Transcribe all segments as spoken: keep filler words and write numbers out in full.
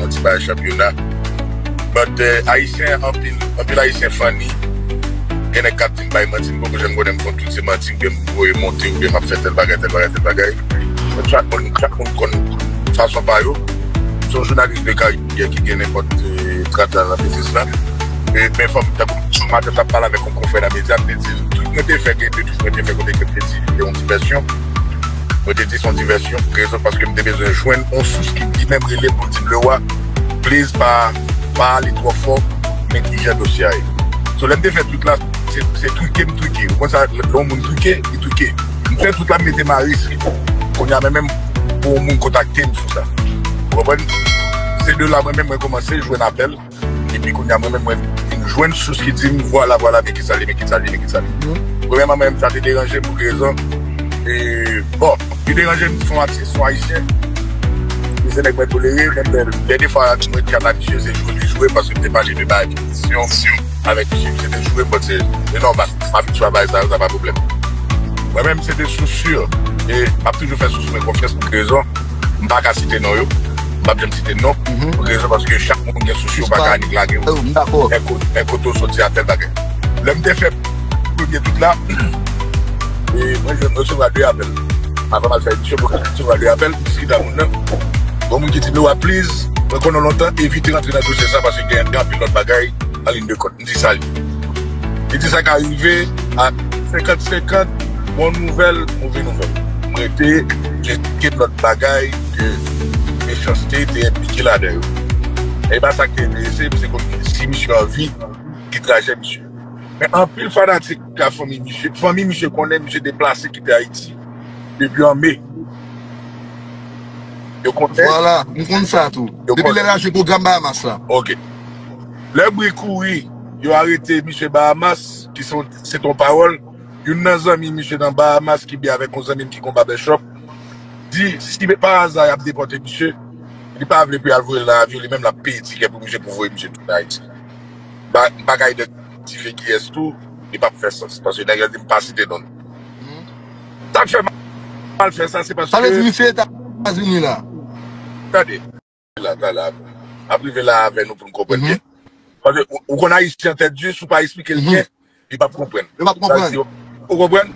ti bagay chanpyona. But, eh, Ayisyen, anpil, anpil Ayisyen funny. Gen nèg k ap di m bay manti, m poko janm konnen m fè yon tout se manti, oubyen m voye monte, oubyen m ap fè tèl bagay, tèl bagay, tèl bagay. But chak moun, chak moun konn fason pa yo. M se yon jounalis de karyè ki gen nenpòt, eh, trant zan nan biznis la. E, men fò m, tankou maten, m t ap pale avèk yon konfrè nan medya, m te di l, tout mwen te fè, gen de tout mwen te fè kote ke m te di, se yon divèsyon. Mwen te di se yon divèsyon, pou rezon paske m te bezwen jwenn yon sous ki li menm rele m pou l di m, Leroy, please pa, pa ale twò fò, men kijan dosye a ye. So, lè m te fè tweet la, se, se twike m twike. Ou konn sa, lè yon moun twike, li twike. M fè tweet la, m mete m a risk. Kounye a, mwen menm, pou yon moun kontakte m sou sa. Ou konprann? Se de la, mwen menm, mwen kòmanse jwenn apèl. Epi kounye a, mwen menm, mwen vin jwenn sous ki di m, vwala, vwala, men kisa l ye, men kisa l ye, men kisa l ye. Premyèman, mwen menm, sa te deranje m pou ki rezon. E, bon, li deranje m, se yon atis, se yon Ayisyen. E se nèg mwen tolere, menm lè, lè defwa, mwen di a misye, se jwe li jwe, paske m te pale de bagay ki kesyon avèk misye, misye te joure m, bon, se, se nòmal. M abitye a bagay sa yo, sa pa pwoblèm. Mwen menm, se de sous si. E m ap toujou fè sous mwen konfyans pou ki rezon. M pa ka site non yo. M p ap janm site non. Pou ki rezon, paske chak moun gen sous yo, pa ka annik lage yo. Mwen kote w soti a tèl bagay. Lè m te fè premye tweet la, e mwen jwenn, resevwa de apèl. Avan m al fè emisyon, mwen resevwa de apèl, m diskite ak moun nan. Gon moun ki di m, Leroy, please, mwen konnen w lontan, evite rantre nan dosye sa, paske gen, gen anpil lòt bagay an liy de kont. M di sa li. Li di sa ka rive a senkant senkant, bon nouvèl, move nouvèl. M rete, gen, gen lòt bagay ke Mechanste te enplike ladan yo. E pa sa k te enterese m, se konn si misye anvi, ki trajè misye. Men anpil fanatik ka fanmi misye, fanmi misye konnen misye deplase kite Ayiti depi an me. Yo konnen. Vwala, m konn sa tou. Depi lè l al jwe pwogram Bahamas la. Ok. Lè bri kouri, yo arete misye Bahamas, ki se yon, se yon pawòl. Youn nan zanmi misye nan Bahamas ki byen avèk yon zanmi m ki gon barbershop, di si pa aza y ap depòte misye, li pa vle pou y al voye l nan avyon, li menm l ap peye tikè pou misye, pou voye misye tounen Ayiti. M pa, m pa ka idantifye kiyès tou, li p ap fè sans. Paske nèg la di m pa site non l. Sa k fè m al fè sa, se paske. Sa vle di misye Etazini la. Tande. La, la, ap rive la avè nou pou n konprann byen. Paske ou, ou konn Ayisyen tèt di, si w pa esplike l byen, li p ap konprann. Li p ap konprann. Ou konprann?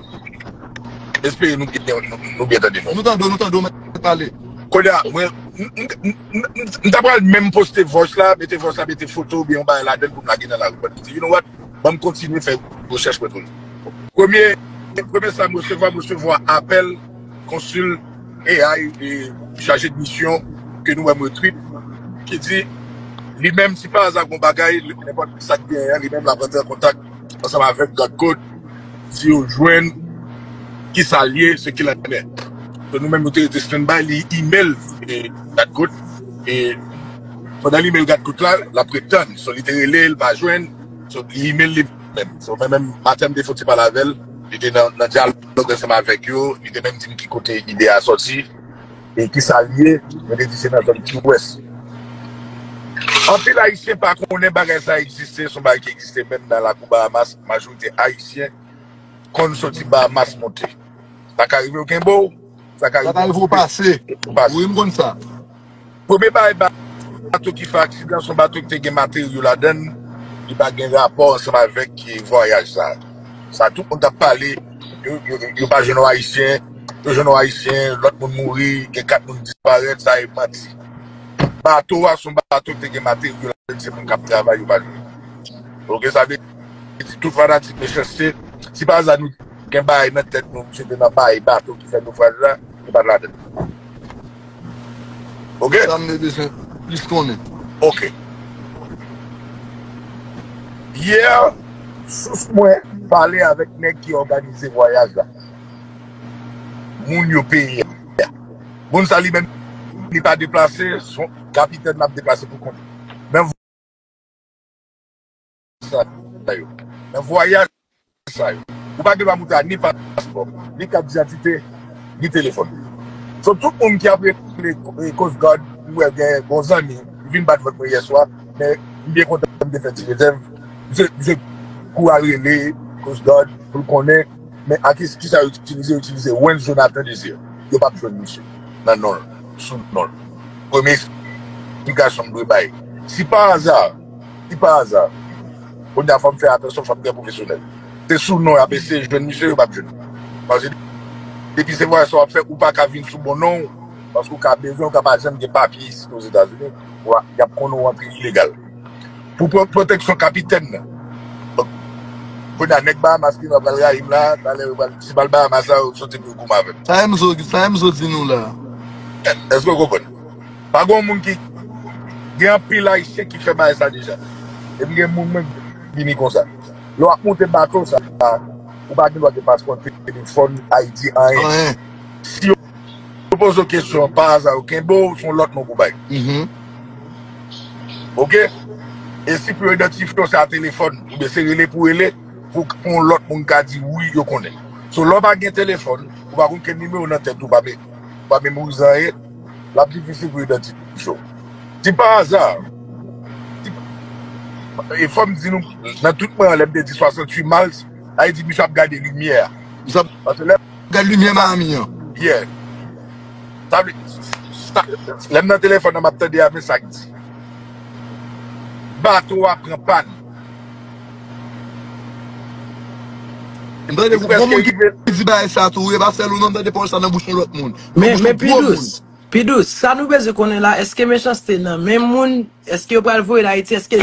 Espere nou byen, nou, nou byen tande nou. Nou tande w, nou tande w, mèt pale. Kounye a, mwen, m, m, m, m, m ta pral menm poste voice la, mete voice la, mete foto oubyen yon bagay ladan l pou m lage nan lari. But, you know what? Ban m kontinye fè rechèch mwen toujou. Premye, premye sa m resevwa, m resevwa apèl konsil A I, e chaje de misyon ke nou wè m retweet, ki di, li menm, si pa aza gon bagay, nenpòt sa k genyen an, li menm l ap rantre an kontak ansanm avèk Gad Code, di yo jwenn kisa l ye, se ki l annè. So, nou menm, nou te rete standby, li email, e, Gad Code, e pandan li email Gad Code la, l ap ret tann. So, li te rele, l pa jwenn, so, li email li menm. So, mwen menm, maten, m te fè yon ti pale avè l, li te nan, nan dyalòg ansanm avèk yo, li te menm di m ki kote ide a sòti, e kisa l ye, mwen te di se nan zòn Key West. Anpil Ayisyen pa konnen bagay sa egziste, se yon bagay ki egziste menm nan lakou Bahamas, majorite Ayisyen konn soti Bahamas monte. Sa ka rive yo kenbe w, sa ka rive w pase. Wi, m konn sa. Premye bagay, bato ki fè aksidan, se yon bato ki te gen materyo ladan l, li pa gen rapò ansanm avèk, e, vwayaj sa. Sa tout moun t ap pale, yo, yo, yo pa jwenn yon Ayisyen, yo jwenn yon Ayisyen, lòt moun mouri, gen kat moun disparèt, sa e manti. Bato a se yon bato ki te gen materyo ladan l, se moun k ap travay, yo pa jwenn. Ok, sa vle di tout fanatik Mechanste, si pa aza nou gen bagay nan tèt nou, misye te nan bay bato ki fè nofraj la, li pa t ladan l. Ok? Sa m te bezwen plis konnen. Ok. Yè, sous mwen pale avèk nèg ki òganize vwayaj la. Moun yo peye a. Moun sa li menm, li pa deplase, se yon kapitèn l ap deplase pou kont li. Men sa yo. Nan vwayaj sa yo. Ou pa gen dwa moute a ni paspò, ni kat didantite, ni telefòn. So, tout moun ki ap rele, e, Coast Guard, m wè gen yon zanmi, li vin bat vant mwen yè swa, men m byen kontan m te fè ti rezèv. Misye, misye kouri al rele Coast Guard pou l konnen, men a ki, kisa yo itilize, yo itilize Wens Jonathan Désir. Yo p ap jwenn misye nan non l, sou non l. Premye esplikasyon m dwe bay. Si pa aza, si pa aza, kounye a fò m fè atansyon, fò m trè pwofesyonèl. Se sou non y ap eseye jwenn misye, yo p ap jwenn. Paske depi se vwayaj sa w ap fè, ou pa ka vin sou bon non w, paske ou ka bezwen, ou ka pa janm gen papye isit Ozetazini, y ap konnen w antre ilegal. Pou pwoteksyon kapitèn nan. Kounye a nèg Bahamas ki nan pral rayi m la, talè yo pral, si pral Bahamas la, yo soti pou yo goumen avè m. Sa Enzo, sa Enzo di nou la. Èske w konprann? Pa gen yon moun ki, gen anpil Ayisyen ki fè bagay sa deja. Epi gen moun menm ki vini konsa. Lè w ap monte bato sa, ou pa gen dwa gen paspò, telefòn, I D, anyen. Si yo poze w kesyon pa aza, yo kenbe w, se yon lòt non pou bay. Oke? E si pou yo idantifye w, se a telefòn, oubyen se rele pou rele, pou, pou yon lòt moun ka di wi, yo konnen. So, lè w pa gen telefòn, ou pa konn ken nimewo nan tèt ou, pa, ou pa memorize anyen, l ap difisil pou idantifye w. Si pa aza, si, e fò m di nou, nan tout mwen an, lè m te di swasanntuit miles, sa vle di misye ap gade limyè a. Misye ap gade limyè Miami an. Yeah. Sa vle, sa, lè m nan telefòn nan, m ap tande a, men sa k di. Bato a pran pàn. M tande gon moun ki di bagay sa tou, e pa sèl ou non, m tande pawòl sa nan bouch yon lòt moun. Men, men Pidous, Pidous, sa nou bezwen konnen la, èske mechanste nan menm moun, èske yo pral voye l Ayiti, èske